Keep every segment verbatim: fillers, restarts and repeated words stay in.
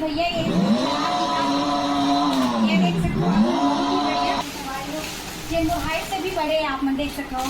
भैया, ये, ये देख सकते हो आप, बहुत ही बढ़िया। ये दो हाइट से भी बड़े हैं, आप मन देख सकते हो।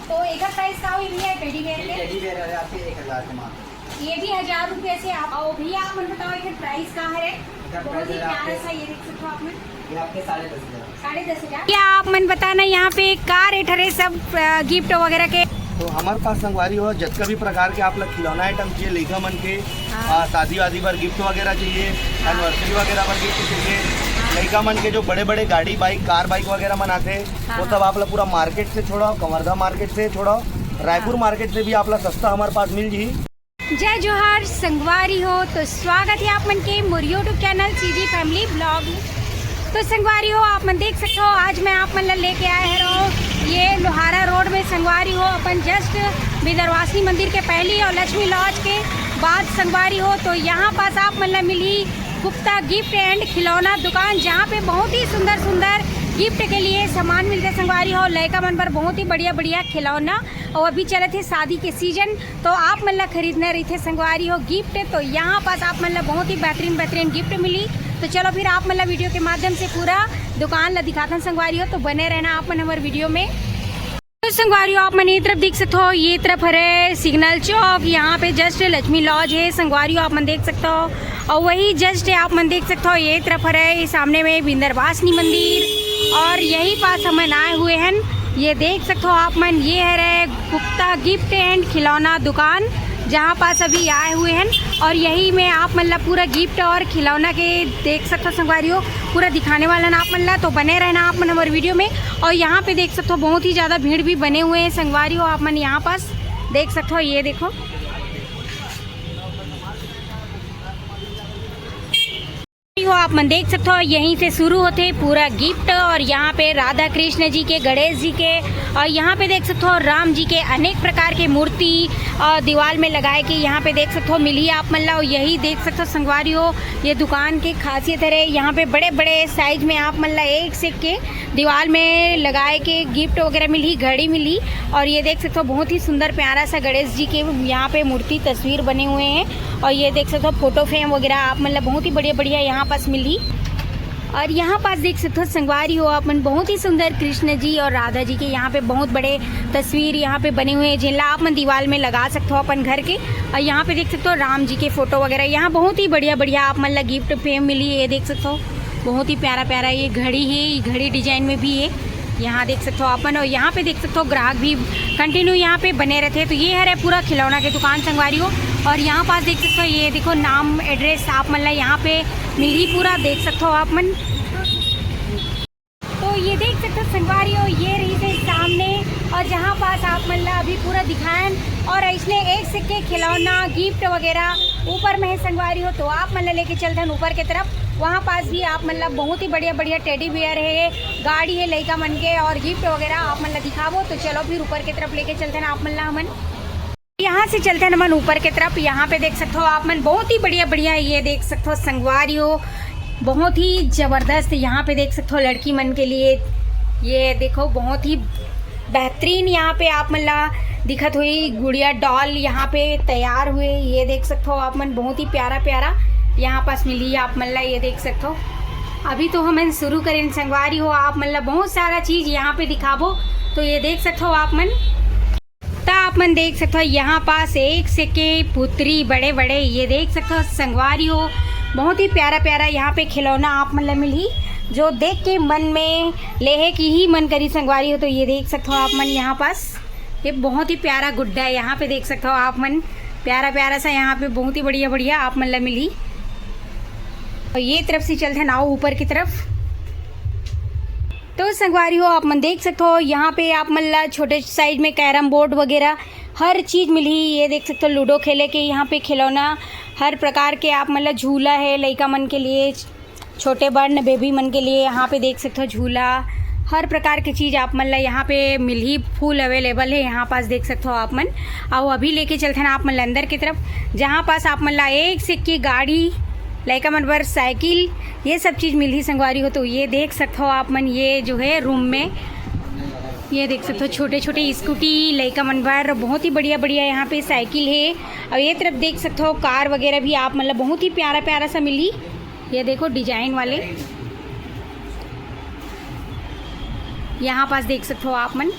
तो एकर प्राइस का होही भैया, टेडी बेयर ये के? टेडी बेयर है आपके एक हजार के मात्र। ये भी हजार रुपये से आप। और भैया, आप मन बताओ, एकर प्राइस का है? एकर बहुत प्राइस ही है प्यारा आपके सा, ये देख सकते हो आप मन। ये आपके साढ़े दस हजार। साढ़े दस हजार। क्या आप मन बताना, यहाँ पे का रेट हरे सब, अ, गिफ्ट वगैरह के? तो हमारे पास संगवारी हो, जतका भी प्रकार के आप लोग खिलौना आइटम चाहिए, लइका मन के, हाँ। आ, शादी वादी बर गिफ्ट वगैरह चाहिए, हाँ। एनिवर्सरी वगैरह बर गिफ्ट चाहिए, लइका मन के जो बड़े बड़े गाड़ी, बाइक, कार, बाइक वगैरह मन आथे, हाँ, वो सब हाँ। आप लोग पूरा मार्केट से छोड़ाओ, कवर्धा मार्केट से छोड़ाओ, रायपुर हाँ। मार्केट से भी आप लोग सस्ता हमारे पास मिल जी। जय जोहार संगवारी हो, तो स्वागत है आप मन के मोर YouTube channel CG family blog. तो संगवारी हो, आप मन देख सकते हो, आज मैं आप मन ला लेके आए हरों ये लोहारा रोड में संगवारी हो, अपन जस्ट विंध्यवासिनी मंदिर के पहली और लक्ष्मी लॉज के बाद संगवारी हो, तो यहाँ पास आप मन ला मिली गुप्ता गिफ्ट एंड खिलौना दुकान, जहाँ पे बहुत ही सुंदर सुंदर गिफ्ट के लिए सामान मिलते संगवारी हो, लइका मन बर बहुत ही बढ़िया बढ़िया खिलौना। और अभी चलत हे शादी के सीजन, तो आप मन ला खरीदना रहिथे संगवारी हो गिफ्ट, तो यहाँ पास आप मन ला बहुत ही बेहतरीन बेहतरीन गिफ्ट मिली। तो चलो फिर आप मन ला वीडियो के माध्यम से पूरा दुकान ला दिखाथन संगवारी हो, तो बने रहना आप मन हमर वीडियो में। तो संगवारी हो, आप मन ये तरफ देख सकते हो, ये तरफ हरे सिग्नल चौक, यहाँ पे जस्ट लक्ष्मी लॉज है संगवारी हो, आप मन देख सकते हो। और वही जस्ट आप मन देख सकते हो, ये तरफ हरे सामने में विंध्यवासिनी मंदिर, और यही पास हमन आए हुए हैं। ये देख सकते हो आप मन, ये हरे गुप्ता गिफ्ट एंड खिलौना दुकान, जहाँ पास अभी आए हुए हैं। और यही में आप मन ला पूरा गिफ्ट और खिलौना के देख सकते हो संगवारी हो, पूरा दिखाने वाला ना आप मन ला, तो बने रहना आप मन हमर वीडियो में। और यहाँ पे देख सकते हो, बहुत ही ज़्यादा भीड़ भी बने हुए हैं संगवारी हो, आप मन यहाँ पास देख सकते हो, ये देखो। हो, आप मन देख सकते हो, यहीं से शुरू होते पूरा गिफ्ट। और यहाँ पे राधा कृष्ण जी के, गणेश जी के, और यहाँ पे देख सकते हो राम जी के अनेक प्रकार के मूर्ति और दीवार में लगाए के यहाँ पे देख सकते हो मिली आप मन ला। और यही देख सकते हो संगवारी हो, ये दुकान के खासियत हरे, यहाँ पे बड़े बड़े साइज में आप मन ला एक से एक के दीवार में लगाए के गिफ्ट वगैरह मिली, घड़ी मिली। और ये देख सकते हो बहुत ही सुंदर प्यारा सा गणेश जी के यहाँ पे मूर्ति तस्वीर बने हुए हैं। और ये देख सकते हो फोटो फ्रेम वगैरह आप मन ला बहुत ही बढ़िया बढ़िया यहाँ पास मिली। और यहाँ पास देख सकते हो संगवारी हो आप मन, बहुत ही सुंदर कृष्ण जी और राधा जी के यहाँ पे बहुत बड़े तस्वीर यहाँ पे बने हुए हैं, जिनला आप मन दीवार में लगा सकते हो अपन घर के। और यहाँ पे देख सकते हो राम जी के फोटो वगैरह, यहाँ बहुत ही बढ़िया बढ़िया आप मन ला गिफ्ट फ्रेम मिली। ये देख सकते हो बहुत ही प्यारा प्यारा ये घड़ी है, ये घड़ी डिजाइन में भी है, यहाँ देख सकते हो आप मन। और यहाँ पे देख सकते हो ग्राहक भी कंटिन्यू यहाँ पे बने रहते हैं। तो ये हरे पूरा खिलौना के दुकान संगवारी हो। और यहाँ पास देख सकते हो, ये देखो नाम एड्रेस आप मन ला यहाँ पे मिली पूरा, देख सकते हो आप मन। तो ये देख सकते हो संगवारी हो, ये रहिसे सामने, और जहाँ पास आप मन ला अभी पूरा दिखायन। और अइसने एक से एक खिलौना गिफ्ट वगैरह ऊपर में है संगवारी हो, तो आप मन ला लेके चलथन ऊपर के तरफ। वहाँ पास भी आप मन ला बहुत ही बढ़िया बढ़िया टेडी बियर है, गाड़ी है लइका मन के, और गिफ्ट वगैरह आप मन ला दिखाबो। तो चलो फिर ऊपर के तरफ लेके चलथन आप मन ला हमन। यहाँ से चलथन हमन ऊपर के तरफ। यहाँ पे देख सकते हो आप मन बहुत ही बढ़िया बढ़िया, ये देख सकते हो संगवारी हो, बहुत ही जबरदस्त। यहाँ पे देख सकते हो लड़की मन के लिए, ये देखो बहुत ही बेहतरीन यहाँ पे आप मन ला दिखत हुई गुड़िया डॉल यहाँ पे तैयार हुए। ये देख सकते हो आप मन बहुत ही प्यारा प्यारा यहाँ पास मिली आप मन ला। ये देख सकते हो अभी तो हमन शुरू करेन संगवारी हो, आप मन ला बहुत सारा चीज यहाँ पे दिखाबो। तो ये देख सकते हो आप मन, त आप मन देख सकते हो यहाँ पास एक से के पुतरी बड़े बड़े, ये देख सकते हो संगवारी हो बहुत ही प्यारा प्यारा यहाँ पे खिलौना आप मन ला मिली, जो देख के मन में लेहे की ही मन करी संगवारी हो। तो ये देख सकते हो आप मन यहाँ पास, ये बहुत ही प्यारा गुड्डा है, यहाँ पे देख सकते हो आप मन प्यारा प्यारा सा, यहाँ पे बहुत ही बढ़िया बढ़िया आप मन ला मिली। और ये तरफ से चलथन ऊपर की तरफ। तो संगवारी हो आप मन देख सकते हो यहाँ पे आप मन ला छोटे साइज में कैरम बोर्ड वगैरह हर चीज मिली। ये देख सकते हो लूडो खेले के यहाँ पे खिलौना, हर प्रकार के आप मन ला झूला है लइका मन के लिए, छोटे बड़ बेबी मन के लिए यहाँ पे देख सकते हो झूला, हर प्रकार के चीज आप मन ला यहाँ पे मिली, फुल अवेलेबल है यहाँ पास देख सकते हो आप मन। आओ अभी लेके चलथन आप मन ला अंदर की तरफ, जहाँ पास आप मन ला एक से एक की गाड़ी, लइका मन बर साइकिल, ये सब चीज मिली संगवारी हो। तो ये देख सकते हो आप मन, ये जो है रूम में ये देख सकते हो छोटे छोटे स्कूटी लइका मन बर, बहुत ही बढ़िया बढ़िया यहाँ पे साइकिल है। और ये तरफ देख सकते हो कार वगैरह भी आप मन ला बहुत ही प्यारा प्यारा सा मिली। ये देखो डिजाइन वाले, यहाँ पास देख सकते हो आप मन।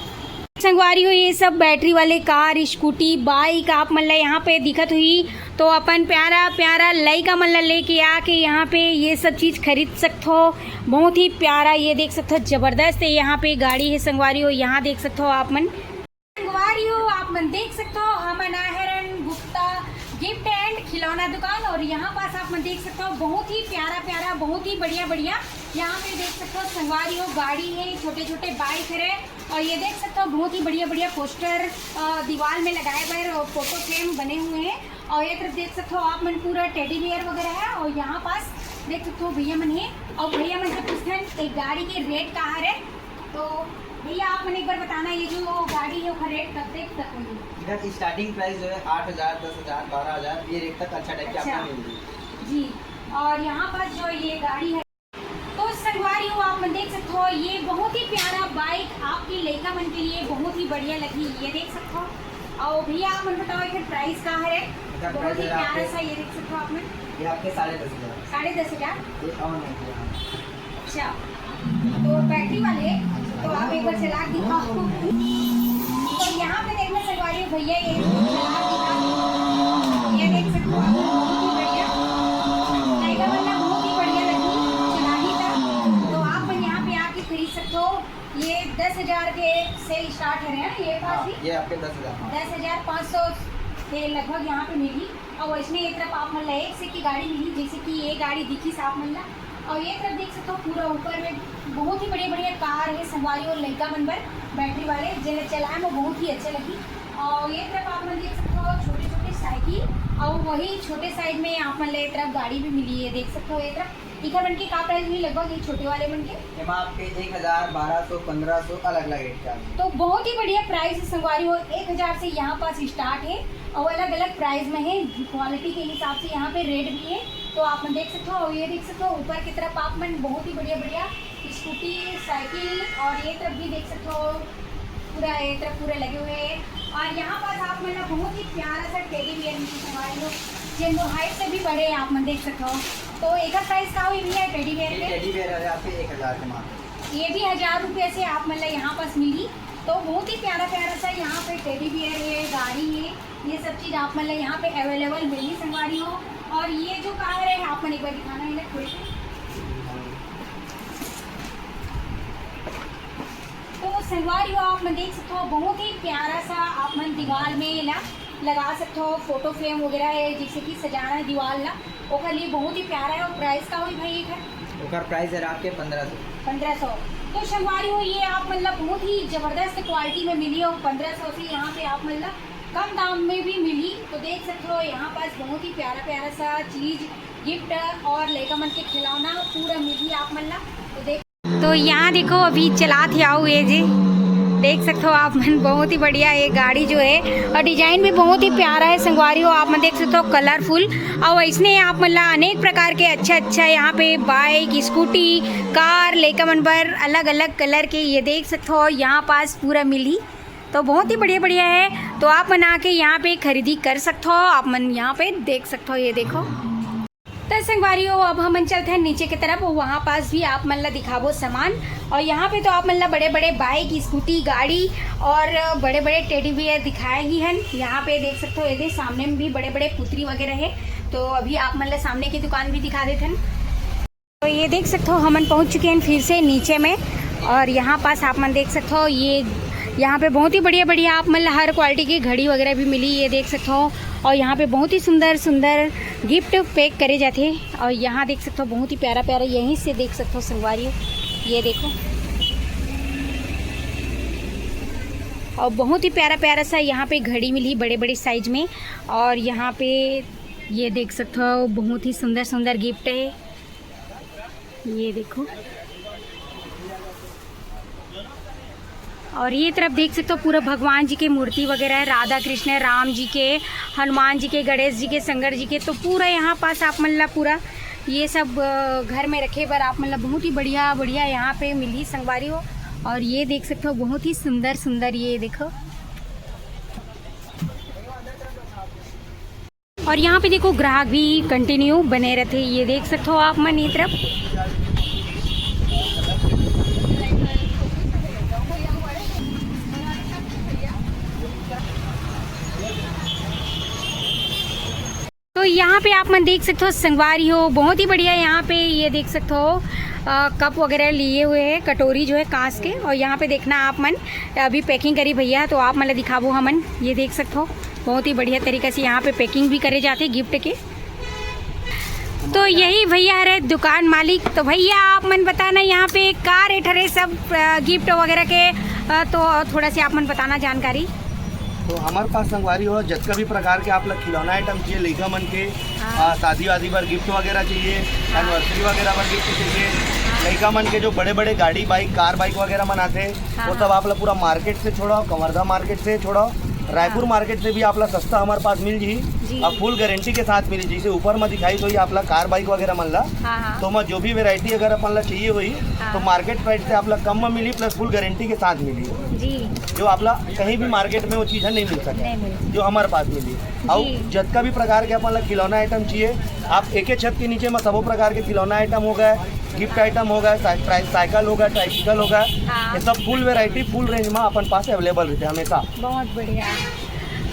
संगवारी हो, ये सब बैटरी वाले कार, स्कूटी, बाइक आप मन ला यहाँ पे दिखत हुई, तो अपन प्यारा प्यारा लइका मन ला लेके आके यहाँ पे ये सब चीज़ खरीद सकथो। बहुत ही प्यारा, ये देख सकथो, जबरदस्त है यहाँ पे गाड़ी है संगवारी हो। यहाँ देख सकथो आप मन, संगवारी हो, आप मन देख सकथो, हमन आए हरन गुप्ता गिफ्ट एंड खिलौना दुकान, और यहाँ पास आप मन देख सकथो, बहुत ही प्यारा प्यारा, बहुत ही बढ़िया बढ़िया यहाँ पे देख सकथो संगवारी हो, गाड़ी है, छोटे छोटे बाइक है, और ये देख सकथो, बहुत ही बढ़िया बढ़िया पोस्टर दीवार में लगाए बर, फोटो फ्रेम बने हुए हैं। और ये तरफ देख सकथो आप मन, पूरा टेडी बियर वगैरह है। और यहाँ पास देख सकथो भैया मन है, और भैया मन से पूछथन एक गाड़ी के रेट का है। तो भैया, आप मन एक बार बताना, ये जो गाड़ी है, ओकर रेट कतेक तक होही? इधर स्टार्टिंग प्राइस जो है आठ हज़ार, दस हज़ार, बारह हज़ार, ये रेट तक अच्छा टाइप के अच्छा। आपको मिल जाएगी। जी, और यहाँ पर जो ये गाड़ी है, तो संगवारी हो, आप मन देख सकते हो, ये बहुत ही प्यारा बाइक आपके लइका मन के लिए बहुत ही बढ़िया लगी। ये देख सकते हो। और भैया, आप मन बताओ, एक प्राइस का है? अच्छा, बहुत प्राइस ही है प्यारा आपके, सा, ये देख सकते हो आप मन। ये आपके साढ़े दस हज़ार। साढ़े दस हज़ार? ये ऑन है, हाँ। अच्छा, तो बैटरी वाले, तो आप एक बार चला के दिखाओ। तो यहाँ पे देखना संगवारी हो भैया, ये चला के दिखा, ये देख सकते हो आप, बहुत ही बढ़िया। लइका मन ला बहुत ही बढ़िया लगी, चला ही था। तो आप मन यहाँ पे आके खरीद सकते हो। ये दस हज़ार के से स्टार्ट है ना, ये पास हाँ, ही? ये आपके दस हज़ार। दस हज़ार पाँच सौ के लगभग यहाँ पे मिली। और वैसने ये तरफ आप मन ला एक से की गाड़ी मिली, जैसे कि ये गाड़ी दिखी आप मन ला। और ये तरफ देख सकते हो, पूरा ऊपर में बहुत ही बढ़िया बढ़िया कार है संगवारी, और लइका मन बर बैटरी वाले, जेला चलाए में बहुत ही अच्छा लगी। और ये तरफ आप मन देख सकते हो छोटे छोटे साइकिल, और वही छोटे साइज में आप मन ला ये तरफ गाड़ी भी मिली है, देख सकते हो ये तरफ। इखर मन के का प्राइस हुई लगभग, ये छोटे वाले मन के? एमा आपके एक हज़ार, बारह सौ, पन्द्रह सौ, अलग-अलग रेट के आथे। तो बहुत ही बढ़िया प्राइस है संगवारी हो, एक हज़ार से यहाँ पास स्टार्ट है और अलग-अलग प्राइस में है, क्वालिटी के हिसाब से यहाँ पे रेट भी है। तो आप मन देख सकते हो, और ये देख सकते हो ऊपर की तरफ आप मन बहुत ही बढ़िया-बढ़िया स्कूटी, साइकिल और ये तरफ भी देख सकते हो, पूरा ये तरफ पूरा लगे हुए हैं। और यहाँ पास आप मन ला बहुत ही प्यारा सा टेडी बियर मिलने वाली हो, जेन वो हाइट से भी बड़े हैं, आप मन देख सकते हो। तो एकर प्राइस का हुई भैया टेडी बियर ये के? टेडी बियर है आपके एक हज़ार के मात्र। ये भी हज़ार रुपये से आप मन ला यहाँ पास मिली। तो बहुत ही प्यारा प्यारा सा यहाँ पे टेडी बियर है, गाड़ी है, ये सब चीज़ आप मन ला यहाँ पे अवेलेबल मिली संगवारी हो। और ये जो कार है, आप मन एक बार दिखाना है ना खोल के। तो संगवारी हो, आप मन देख सकते हो, बहुत ही प्यारा सा आप मन दीवार में ला लगा सकते हो, फोटो फ्रेम वगैरह है, जैसे कि सजाना है दीवार ला, ओकर लिए बहुत ही प्यारा है। और प्राइस का हुई भाई एकर? ओकर प्राइस है आपके पन्द्रह सौ। पन्द्रह सौ। तो संगवारी हो, ये आप मन ला बहुत ही जबरदस्त क्वालिटी में मिली और पन्द्रह सौ से यहाँ पे आप मन ला कम दाम में भी मिली। तो देख सकते हो, यहाँ पास बहुत ही प्यारा प्यारा सा चीज, गिफ्ट और लइका मन के खिलौना पूरा मिली आप मन ला। तो देख तो यहाँ देखो, अभी चलात हे आओ ये जी, देख सकते हो आप मन, बहुत ही बढ़िया ये गाड़ी जो है और डिजाइन भी बहुत ही प्यारा है संगवारी हो। आप मन देख सकते हो कलरफुल, और इसने आप मन ला अनेक प्रकार के अच्छा अच्छा यहाँ पे बाइक, स्कूटी, कार, लइका मन बर अलग अलग कलर के ये देख सकते हो यहाँ पास पूरा मिली। तो बहुत ही बढ़िया बढ़िया है, तो आप मन आके यहाँ पे खरीदी कर सकते हो। आप मन यहाँ पे देख सकते हो, ये देखो। तो संगवारी हो, अब हमन चलते हैं नीचे की तरफ, वहाँ पास भी आप मन ला दिखाबो सामान। और यहाँ पे तो आप मन ला बड़े बड़े बाइक, स्कूटी, गाड़ी और बड़े बड़े टेडी बियर दिखाए ही हन। यहाँ पे देख सकते हो, ये दे सामने में भी बड़े बड़े पुतरी वगैरह है। तो अभी आप मन ला सामने की दुकान भी दिखा देते हैं। तो ये देख सकते हो, हमन पहुंच चुके हैं फिर से नीचे में। और यहाँ पास आप मन देख सकते हो, ये यहाँ पे बहुत ही बढ़िया बढ़िया आप मन ला हर क्वालिटी की घड़ी वगैरह भी मिली। ये देख सकते हो, और यहाँ पे बहुत ही सुंदर सुंदर गिफ्ट पैक करे जाते हैं। और यहाँ देख सकते हो, बहुत ही प्यारा प्यारा, यहीं से देख सकते हो संगवारी, ये देखो। और बहुत ही प्यारा प्यारा सा यहाँ पे घड़ी मिली बड़े बड़े साइज में। और यहाँ पे ये देख सकते हो, बहुत ही सुंदर सुंदर गिफ्ट है, ये देखो। और ये तरफ देख सकते हो, पूरा भगवान जी के मूर्ति वगैरह है, राधा कृष्ण है, राम जी के, हनुमान जी के, गणेश जी के, शंकर जी के। तो पूरा यहाँ पास आप मन ला पूरा ये सब, अ, घर में रखे बर आप मन ला बहुत ही बढ़िया बढ़िया यहाँ पे मिली संगवारी हो। और ये देख सकते हो, बहुत ही सुंदर सुंदर, ये देखो। और यहाँ पे देखो, ग्राहक भी कंटिन्यू बने रहते, ये देख सकते हो आप मन ये तरफ। तो यहाँ पे आप मन देख सकते हो संगवारी हो, बहुत ही बढ़िया। यहाँ पे ये देख सकते हो, अ, कप वगैरह लिए हुए हैं, कटोरी जो है कांच के। और यहाँ पे देखना आप मन, अभी पैकिंग करी भैया, तो आप मन ला दिखाबो हमन। ये देख सकते हो, बहुत ही बढ़िया तरीका से यहाँ पे पैकिंग भी करे जाते गिफ्ट के। तो यही भैया हरे दुकान मालिक। तो भैया, आप मन बताना, यहाँ पे का रेट हरे सब, अ, गिफ्ट वगैरह के, अ, तो थोड़ा सा आप मन बताना जानकारी। तो हमारे पास संगवारी हो, जतका भी प्रकार के आप लोग खिलौना आइटम चाहिए, लइका मन के, हाँ। आ, शादी वादी बर गिफ्ट वगैरह चाहिए, हाँ। एनिवर्सरी वगैरह बर गिफ्ट चाहिए, हाँ। लइका मन के जो बड़े बड़े गाड़ी, बाइक, कार, बाइक वगैरह मन आते हैं, हाँ, वो सब हाँ। आप लोग पूरा मार्केट से छोड़ाओ, कवर्धा मार्केट से छोड़ाओ, रायपुर हाँ। मार्केट से भी आप लोग सस्ता हमारे पास मिल जी। जी। अब फुल गारंटी के साथ मिली, जैसे ऊपर में दिखाई तो ये आप लोग कार, बाइक वगैरह मन ला, हाँ, हाँ। तो मैं जो भी वैरायटी अगर अपन ला चाहिए हुई, हाँ। तो मार्केट प्राइस से आप लोग कम में मिली, प्लस फुल गारंटी के साथ मिली। जी। जो आप लोग कहीं भी मार्केट में वो चीज़ है, नहीं मिल सकता, नहीं मिल सकता। जो हमारे पास मिली। जी। और जतका भी प्रकार के अपन लोग खिलौना आइटम चाहिए, आप एक ही छत के नीचे में सबो प्रकार के खिलौना आइटम हो गए, गिफ्ट आइटम हो गए, साइ-, ट्राई-, साइकिल हो गए, ट्राइसिकल हो गए, हाँ। ये सब फुल वैरायटी, फुल रेंज में अपन पास अवेलेबल रहते हैं हमेशा। बहुत बढ़िया।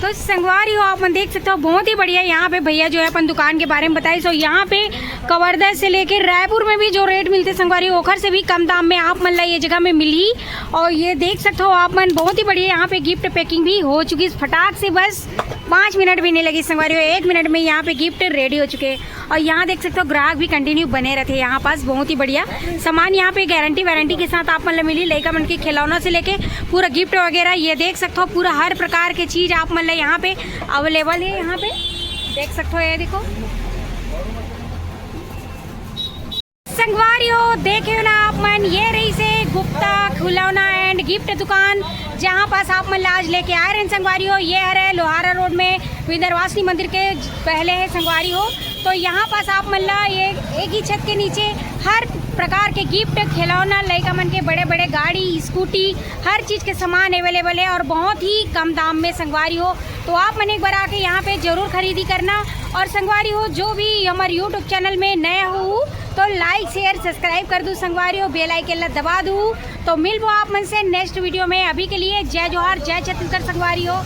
तो संगवारी हो, आप मन देख सकते हो, बहुत ही बढ़िया। यहाँ पे भैया जो है अपन दुकान के बारे में बताई। सो यहाँ पे कवर्धा से लेके रायपुर में भी जो रेट मिलते संगवारी, ओखर से भी कम दाम में आप मन ला ये जगह में मिली। और ये देख सकते हो आप मन, बहुत ही बढ़िया यहाँ पे गिफ्ट पैकिंग भी हो चुकी है फटाक से। बस पाँच मिनट भी नहीं लगी संगवारी हो, एक मिनट में यहाँ पे गिफ्ट रेडी हो चुके हैं। और यहाँ देख सकते हो, ग्राहक भी कंटिन्यू बने रहते हैं यहाँ पास। बहुत ही बढ़िया सामान यहाँ पे गारंटी वारंटी के साथ आप मन ला मिली। लइका मन के खिलौना से लेके पूरा गिफ्ट वगैरह, ये देख सकते हो, पूरा हर प्रकार के चीज़ आप मन ला यहाँ पे अवेलेबल है। यहाँ पे देख सकते हो, ये देखो संगवारी हो, देखे हो ना आप मन, ये रहिसे गुप्ता खिलौना एंड गिफ्ट दुकान, जहाँ पास आप मन ला आज लेके आए रहेन संगवारी हो। ये हरे लोहारा रोड में विंध्यवासिनी मंदिर के पहले है संगवारी हो। तो यहाँ पास आप मन ला ये एक ही छत के नीचे हर प्रकार के गिफ्ट, खिलौना, लइका मन के बड़े बड़े गाड़ी, स्कूटी, हर चीज़ के सामान अवेलेबल है और बहुत ही कम दाम में संगवारी हो। तो आप मन एक बार आके यहाँ पे जरूर खरीदी करना। और संगवारी हो, जो भी हमारे यूट्यूब चैनल में नया हो तो लाइक, शेयर, सब्सक्राइब कर दू संगवारी हो, बेल आइकन ला दबा दू। तो मिलबो आप मन से नेक्स्ट वीडियो में। अभी के लिए जय जोहार, जय छत्तीसगढ़ संगवारी हो।